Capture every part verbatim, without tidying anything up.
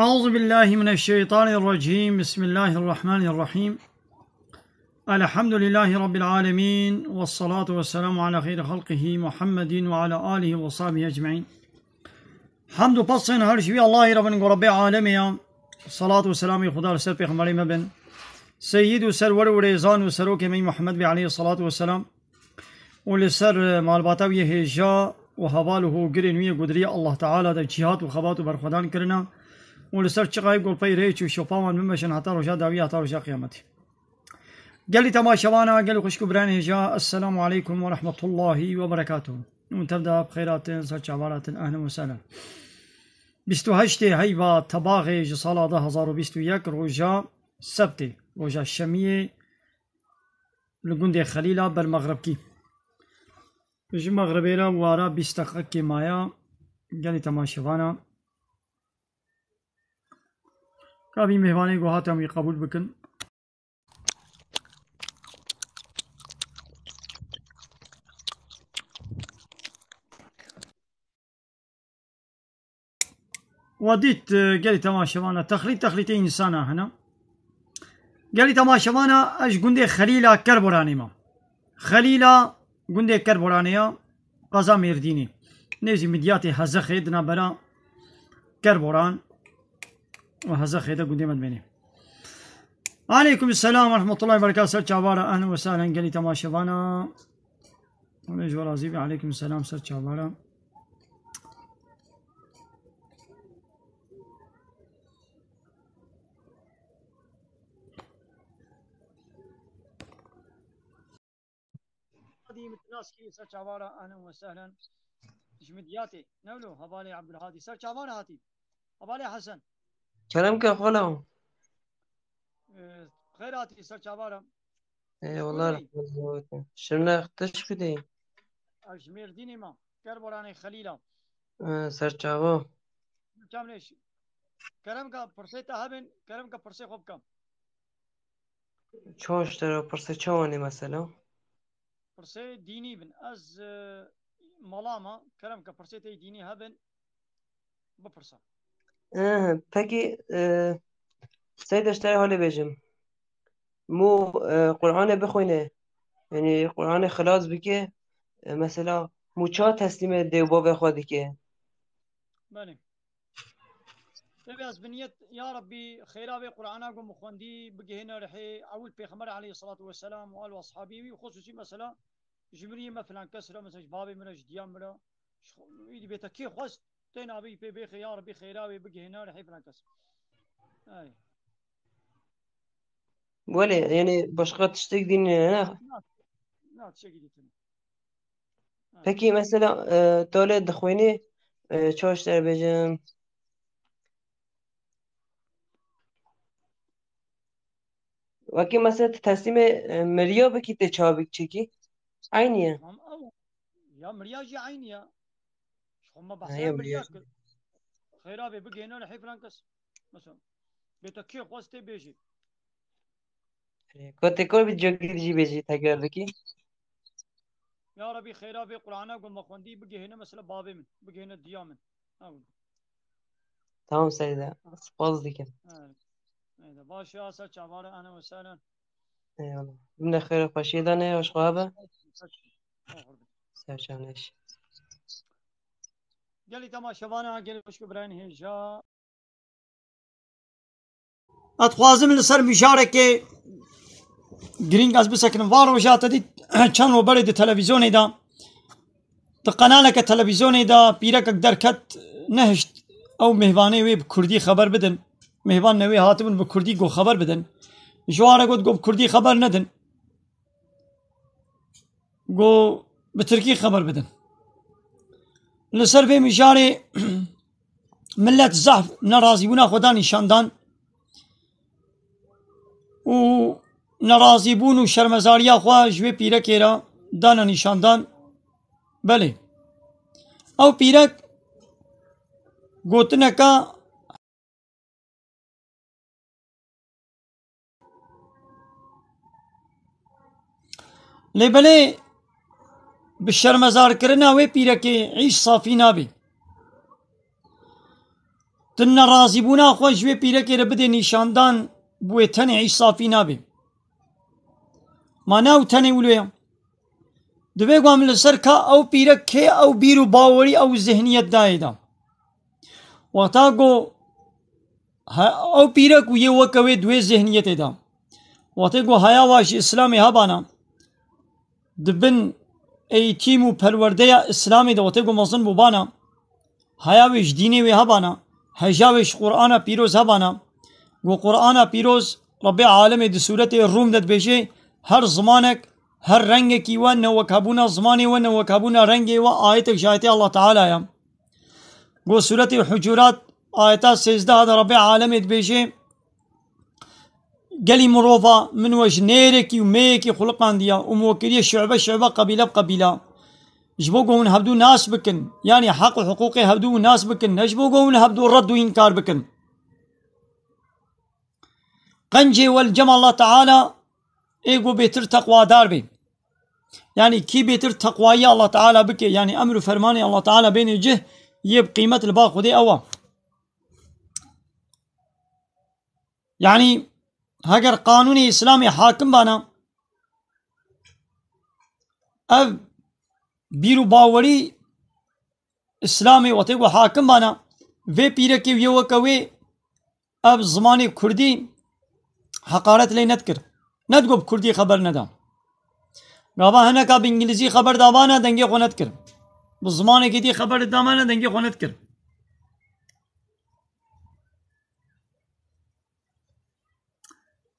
أعوذ بالله من الشيطان الرجيم. بسم الله الرحمن الرحيم. الحمد لله رب العالمين، والصلاة والسلام على خير خلقه محمد وعلى آله وصحبه أجمعين. Hamd û pes ên her ji wî Allahî re bin ku Rebbê alemê ya. Salat û selamê Xuda li ser pêxemberê me bin. Seyyid û serwer û rêzan û serokê me Muhammed bê aleyhi salatu ve selam. Û li ser, e, malbata wî hêja û heval û hogirên wî yê gudirî Allah Teala de cîhat û xebat û berxwedan kirina. Û li ser çiqayê golpey rêç û şopa wan bimeşin heta roja dawî, heta roja qiyametê. Gelî temaşevana, gelî xwişk û birayên hêja, Esselamu aleykum ve rahmetullahi ve berekatuhu. Hûn tev de bi xêr hatin, ser çavan hatin, ehlen ve sehlen. Bîst û heştê heyva tebaxê ji sala du hezar û bîst û yek, roja sebtê, roja şemiyê, li gundê Xelîla ber mexribkî. Ji mexribê re wara bîst deqekê maya, gelî temaşevana. Ka vî mêvanê ku hatiyan wî qebûl bikin. We dît, e, gelî temaşevana, texlît texlîtê însana hene. Gelî temaşevana, ez ji gundê Xelîla Kerboranê me. Xelîla gundê Kerboranê ya, qeza Mêrdînê. Nêzî Midyatê Hezexê di navbera Kerboran û Hezexê de gundê me dimêne. Aleykum selam ve rahmetullahi ve berekatuhu. Ser çavara, ehlen ve sehlen gelî temaşevana. Hûn ê ji we razî be. Aleykum selam, ser çavara. Hadi min nas kî, ser çavara, ehlen ve sehlen. Ji Midyatê. Newlo, hevalê Abdulhadi. Ser çavara hatî. Hevalê Hesen. Kerem ke xwela. Ee, xêr hatî, ser çavara. Ê, ji wela kuyê? Rehmet. Şirnex, tu ji ku dê? Ez ji Mêrdînê me. Kerboranê Xelîla. Ee, ser çava. Çam leş. Kerem ke pirsê te hebin, kerem ke pirsê xwe bikim. Çawa ji te re pirsê çawa ne mesela? Pirsê dînî bin. Ez, e, mala me, kerem ke pirsê te dînî hebin, bipirse. Ee, pekî, e, sey de ji te re holê bêjim. Mû, e, Qur'anê bixwîne. Yanî Qur'anê xilas bike. E, mesela mû ça teslîmê dê û bavê xwe dike. Belê. Tabii ez bi niyet, ya Rabbî, xêra vê Qur'ana ku min xwendî bigihêne rihê ewil Pêxember aleyhissalatu vesselam û al û ashabî wî, xusûsî mesela ji miriyê me filan kes re, mesela ji bavê min re, ji diya min re, ji xwe, îdî bê te kê xwest, tê navê pê bêxê, ya Rabbî, xêra wê bigihêne rihê filan kes. Ay. Welê, yani başka tiştek din ne? Na, na, tiştekî dîtin. Pekî mesela, e, tolê dixwînî, e, çawa ji te re bêjim? Wekî mesela tu teslîmê, e, miriya bikî tê çawa bik çêkî? Eynî ye. Tamam, ew, ya miriya jî eynî ye. Ji xwe me Ha, behsa ya miriya miriya jî. Kir. Xêra bê bigihêne rihê filan kes. Mesela, bê te kê xwest tê bêjî. Ko tê kor bi cokî jî bêjî tekrar bikî. Ya Rebî, xêra vê Qur'ana ku me xwendî bigihêne mesela bavê min, bigihêne diya min. Ha, wilo. Tamam Seyda, spas dikim. Evet. Haydi, baş ya, ser çavara, ehlen ve sehlen. Eyvallah. Min de xêr û xweşiyê de ne, hoş xwe be. Ser çavneş. Gelî temaşevana, gelî xwişk û birayên hêja. Ez dixwazim li ser mijareke girîng ez bisekinim. Van roja te dît çend roj berê di televîzyonê de, di qenaleke televîzyonê de pîrekek derket, nehişt ew mêvanê wê bi kurdî xeber bidin. Mêvanê wê hatibin bi kurdî got xeber bidin. Ji wan re got, got bi kurdî xeber nedin. Got bi tirkî xeber bidin. Li ser vê mijarê millet zehf nerazîbûna xwe da nîşan dan û nerazîbûn û şermezariya xwe ji wê pîrekê re dane nîşan dan. Belê. Ew pîrek gotineka Lê belê bi şermezarkirina wê pîrekê îş safî nabe. Tu nerazîbûna xwe ji wê pîrekê re bidê nîşandan, bi wê tenê îş safî nabe. Ma ne ew tenê wilo ye. Divê ku em li ser ka ew pîrek kê ew bîr û bawerî, ew zihniyet dayê de. Wexta ku he-, ew pîrek û yê weke wê di wê zihniyetê de. Wextê ku haya wa ji Îslamê hebana, di bin eğitim û perwerdeya Îslamê de wextê ku mezin bûbana, haya wê ji dînê wê hebana, heja wê ji Qur'ana pîroz hebana, ku Qur'ana pîroz Rebbê alemê di sûretê Rûm de dibêje, her zimanek, her rengekî we ne wek hebûna zimanê we, ne wek hebûna rengê we, ayetek ji ayetê Allah Teala ye. Ku sûretê Hucurat, ayeta sêzdeh de Rebbê alemê dibêje, Gelî mirova, min we ji nêrekî û mêyekî xuliqandiya û min we kiriye şu'be şu'be, qebîle bi qebîle. Ji bo ku hûn hevdû nas bikin, yanî heq û hiqûqê hevdû nas bikin, ne ji bo ku hûn hevdû red û înkar bikin. Qencê we li cem Allah Teala ê ku bêtir teqwadar bê. Yanî kî bêtir teqwayî Allah Teala bike, yanî emr û fermanê Allah Teala bêne cih, yê bi qîmet li ba Xwedê ew e. Yanî heger qanûnê Îslamê hakim bana, ev bîr û bawerî Îslamê wextê ku hakim bana, vê pîrekê û yê weke wê ev zimanê kurdî heqaret lê nedikir. Nedigot bi kurdî xeber neda. Gava hineka bi îngilîzî xeber davana dengê xwe nedikir. Bi zimanekî dî xeber davana dengê xwe nedikir.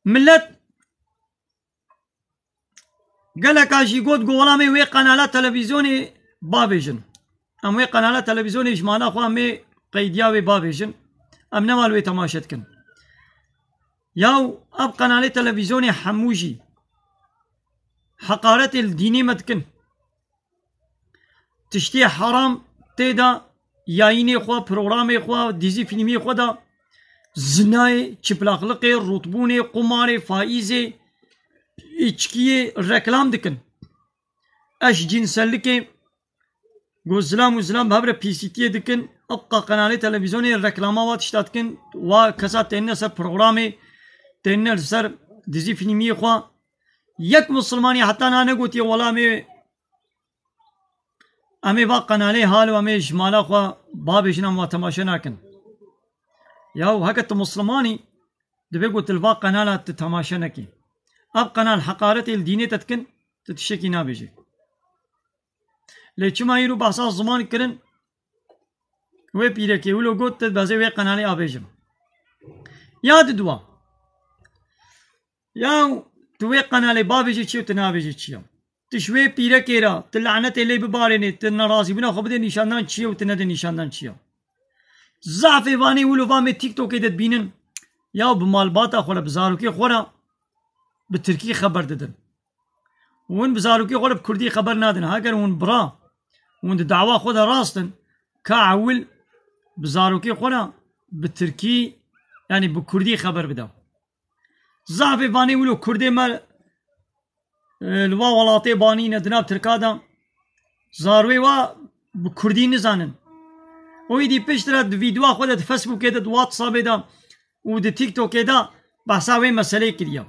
Millet geleka jî got ku welamê wê qenala televîzyonê bavêjin. Em wê qenala televîzyonê ji mala xwe em ê qeydiya wê bavêjin. Em nema li wê temaşe dikin. Yaw ev qenalê televîzyonê hemû jî heqaretê li dînê me dikin. Tiştê heram tê de, yayînê xwe, programê xwe, dîzî fîlmiyê xwe de zinayê, çiplaqliqê, rûtbûnê, qumarê, faîzê, îçkiyê reklam dikin. Eşcinsellikê, ku zilam û zilam bi hev re pîsîtiyê dikin, ebqa qenalê televîzyonê reklama wa tişta dikin, wa kesa tênine ser programê, tênine li ser dizî fîlmiyê xwe. Yek misilmanî heta niha negotiye, welamê em ê va qenalê hal û em ê ji mala xwe babêjin, em wa temaşe nakin. Yaw heke tu misilmanî, divê ku tu li va qenala tu temaşe nekî. Ev qenal heqaretê li dînê te dikin, tu tiştekî nabêjî. Lê çima îro behsa ziman kirin? Wê pîrekê wilo got, tu dibezê wê qenalê avêjim. Ya di dua. Ya tu wê qenalê bavêjî çi ye û tu navêjî çi ye? Tu ji wê pîrekê re, tu lanetê lê bibarênê, tu nerazîbûna xwe bidê nîşandan çi ye û tu nedê nîşandan çi ye? Zafê vanê wilo va me TikTokê de dibînin. Ya bi malbata xwe re, bi zarokê xwe re bi tirkî xeber didin. Hûn bi zarokê xwe re bi kurdî xeber nadin. Heger hûn bira, hûn di dawa xwe de rast in, ka ewil bi zarokê xwe re bi tirkî, yanî bi kurdî xeber bide. Zafê vanê wilo kurdê me, e, li wa welatê banî ne di nav tirka de, zarwê wa bi kurdî nizanin. Û îdî piştre di vîdyoa xwe de di Facebookê de, di WhatsAppê de û di TikTokê de behsa wê meseleyê kiriye.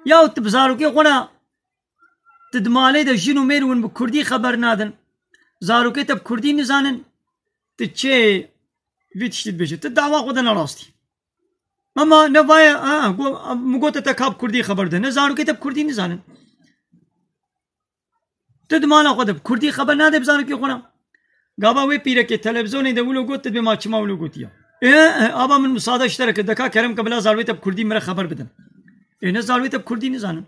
Ya tu bi zarokê xwe re, tu di malê de jin û mêr hûn bi kurdî xeber nadin. Zarokê te bi kurdî nizanin. Tu çê vî tiştî dibêjî? Tu dawa xwe de ne rastî. Ama ne vaye, ha, go-, min gote te ka bi kurdî xeber de. Ne zarokê te bi kurdî nizanin. Tu di mala xwe de bi kurdî xeber nade bi zarokê xwe re. Gava wê pîrekê televîzyonê de wilo got, tu dibê ma çima wilo gotiye. Ê, ê, aba min misade ji te re kir, deka kerem ke bila zarwê te bi kurdî min re xeber bidin. Ê, ne zarwê te bi kurdî nizanin.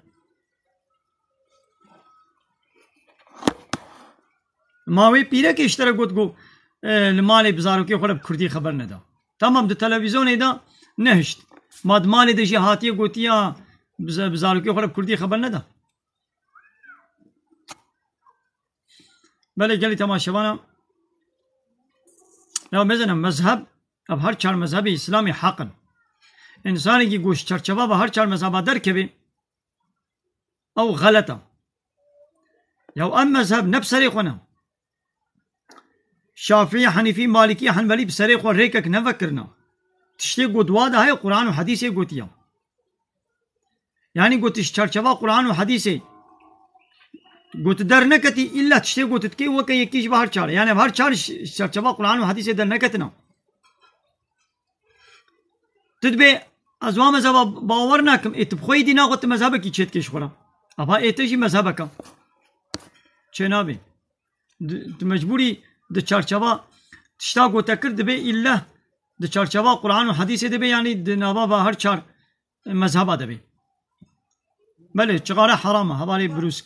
Ma wê pîrekê ji te re got ku, e, li malê bi zarokê xwe re bi kurdî xeber neda. Tamam, di televîzyonê de nehişt. Ma di malê de jî hatiye gotiya bi za-, bi zarokê xwe re bi kurdî xeber neda. Belê gelî temaşevana. Ya mezenim, mezheb, ev her çar mezhebê Îslamê heq in. Însanekî ku ji çerçeva ve her çar mezheba derkevê, ew xelet e. Ya em mezheb ne bi serê xwe ne. Şafî, Henîfî, Malîkî, Henbelî bi serê xwe rêkek nevekirina. Tiştê ku di wa de heye Quran û Hedîsê gotiye. Yanî gotiş çarçeva Quran û Hedîsê. Got derneketî, îlla tiştê got dikê weke yekî ji bi her çar. Yani her çar ji çarçeva Quran û Hedîsê derneketina. Tu dibê ez wa mezheba bawer nakim, ê tu bi xwe yî dîna xwe tu mezhebekî çêdikê ji xwe re. Ava ê te jî mezhebeke. Çênabê. Di- Tu mecbûrî di çarçeva tişta gote kir dibê îlle di çarçeva Quran û Hedîsê dibê, yanî di nava va her çar mezheba dibê. Belê, çixare heram e, hevalê brûsk.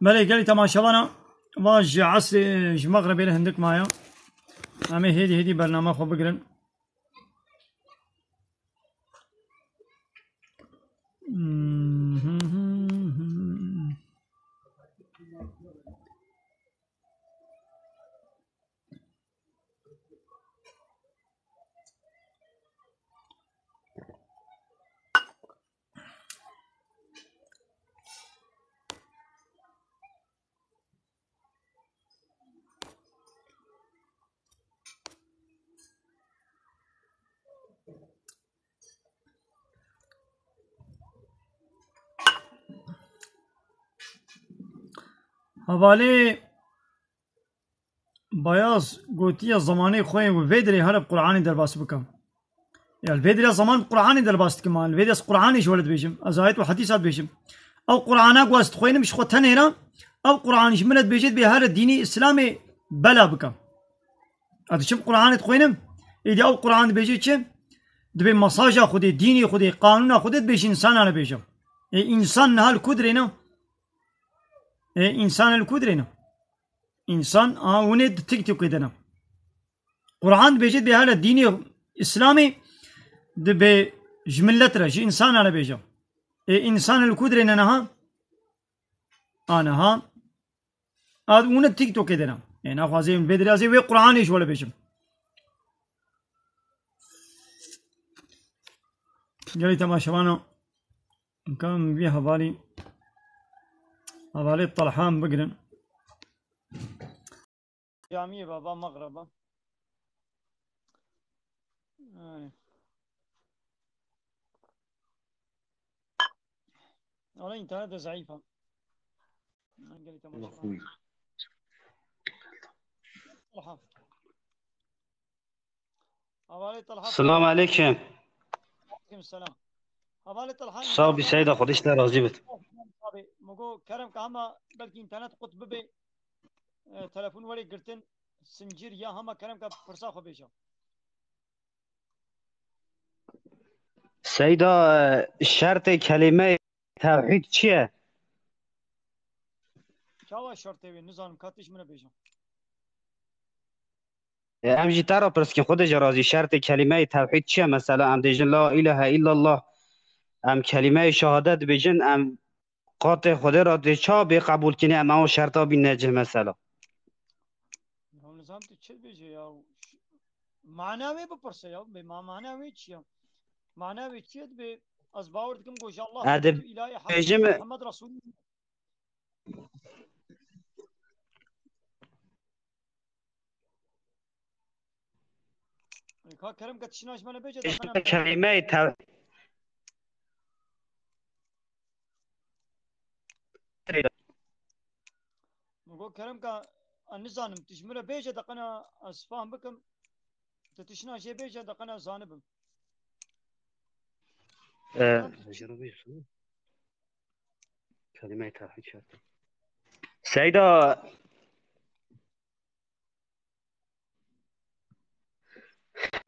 Belê gelî temaşevana, va ji esrê, ji mexrebê li hindik maye. Em ê hêdî hêdî bername xwe bigirin. Hevalê Bayaz gotiye, zemanê xwe yên wê vê dirê here bi Qur'anê derbas bikim. Ya li vê dirê zeman bi Qur'anê derbas dikim, ha. Li vê dirê ez Qur'anê ji we re dibêjim. Ez ayet û hedîsa dibêjim. Ew Qur'ana ku ez dixwînim ji xwe tenê re, ew Qur'an ji min re dibêje dibê here dînê Îslamê bela bikim. Ez diçim Qur'anê dixwînim, êdî ew Qur'an dibêje çi? Dibê mesaja Xwedê, dînê Xwedê, qanûna Xwedê dibêje însana re bêje. Ê, însan niha li ku dirê ne? Ê, însan li ku dirê ne? Însan, a, hûn ê di TikTokê de ne. Qur'an dibêje dibê hele dînê Îslamê dibê ji millet re, ji însana re bêje. Ê, însan li ku dirê ne niha? A niha. A, hûn ê TikTokê de ne. Ê, naxwazê vê dirê ez ê wê Qur'anê ji we re bêjim. Gelî temaşevana. Kam vî hevalî, hevalê Talha em bigirin. Camiyê baba Mexreba. Ay. Wala înternet de zeîf e. Gelî temaşe. Talha. Hevalê Talha. Selamun aleyküm. Aleyküm selam. Hevalê Talha. Sağ ol, bir Seyda, Xwedê ji te razî bit. Abi, min got kerem ke hema belkî înternet qut bibe, e, telefon were girtin, zincir ya, hema kerem ke pirsa xwe bêje. Seyda, e, şertê kelîmeyê tewhîd çi ye? Çawa şertê wê? Nizanim, ka tu ji min re bêje. E, em jî te re pirs dikin, Xwedê jê razî, şertê kelîmeyê tewhîd çi ye? Mesela em dêjin la îlahe îllallah, em kelîmeyê şehadet dibêjin, em qatê Xwedê re dê ça bê qebûl kinê, em ew şerta bîne cih mesela. Ya nizam tu çi dibêje ya? Ş-, mana wê bipirse ya, bê ma-, mana wê çi ya? Mana wê çi ye? Dibê ez bawer dikim ku ji Allah, e, dibêjim Muhammed Resul. Ka kerem ke tiştîna ji me re bêje, de qena. Kelimeyê tev-, Min got kerem ke, ez nizanim, tu ji min re bêje, de qena ez fam bikim. Tu tiştîna jê bêje, de qena zanibim. E, Kelimeyê tevhîd şertî. Seyda,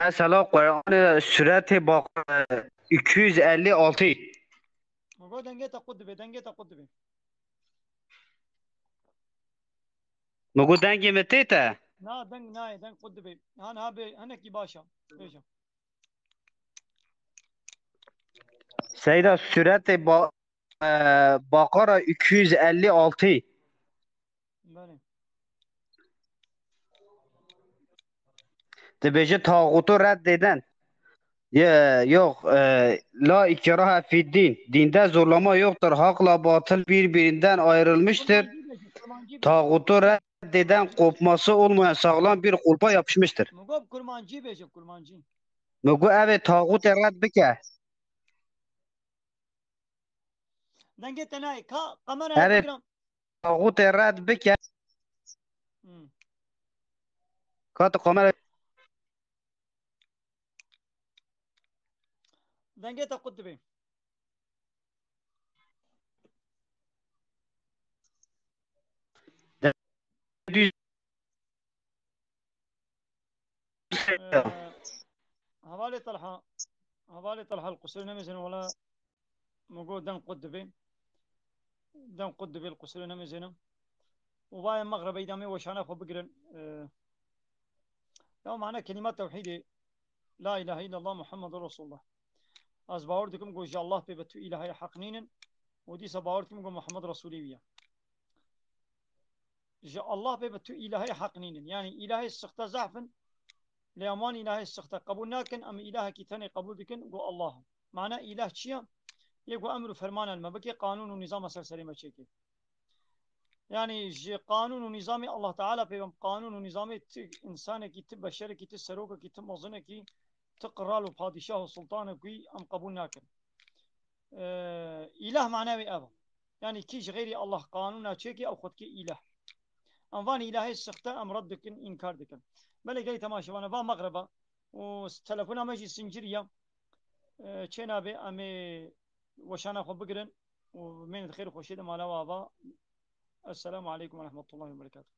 mesela Quranê, Sûretê Baqara iki yüz elli altı. Baba, dengê te qut dibe, dengê te qut dibe. Min got dengê min tê te? Na, deng nayê, deng qut dibe. Han ha bê, hinekî baş e. Bêje. Seyda, Sûretê Ba-, e, Bakara iki yüz elli altı. Belê. Dibêje tağutu reddeden. Ye, yok, e, la ikrahe fid din. Dinde zorlama yoktur. Hakla batıl birbirinden ayrılmıştır. Kurmancî bêje, kurmancî bêje. Tağutu reddeden kopması olmayan sağlam bir kulpa yapışmıştır. Min got kurmancî bêje, kurmancî. Min got evê tağutê red bike. Dengê te nayê. Ka kameraya Erê, bigiram. Tağutê red bike. Hmm. Ka tu kamera Dengê te qut dibe. Ee, Hevalê Talha, Hevalê Talha, li qusûrê nemêzin wala, min got deng qut dibe. Deng qut dibe, li qusûrê nemêzin. Û vayê mexrebeyî demê weşana xwe bigirin. Ee, ya mana kelîma tewhîdê, La ilahe illallah Muhammedur Resulullah. Ez bawer dikim ku ji Allah pê ve tu îlahê heq nînin û dîsa bawer dikim ku Muhammed Resulê wî ye. Ji Allah pê ve tu îlahê heq nînin. Yanî îlahê sixte zehf in, lê em wan îlahê sixte qebûl nakin, em îlahekî tenê qebûl dikin ku Allah. Mana îlah çi ye? Yê ku emr û fermana li me bike, qanûn û nîzama ser serê me çêke. Yanî ji qanûn û nîzamê Allah Teala pê ve em qanûn û nîzamê ti însanekî, ti beşerekî, ti serokekî, ti mezinekî, ti qral û padîşah û sultanekî em qebûl nakin. Ee, îlah mana wê ev e. Yanî kî ji xeyrî Allah qanûna çêkê ew xwe dike îlah. Em van îlahê sixte em red dikin, înkar dikin. Belê gelî temaşevana va mexreba û s-, telefona me jî sincirî ye. Ee, çê nabe em ê weşana xwe bigirin û mêne di xêr û xweşiyê de mala we ava. Esselamu aleykum ve rahmetullahi ve berekatuhu.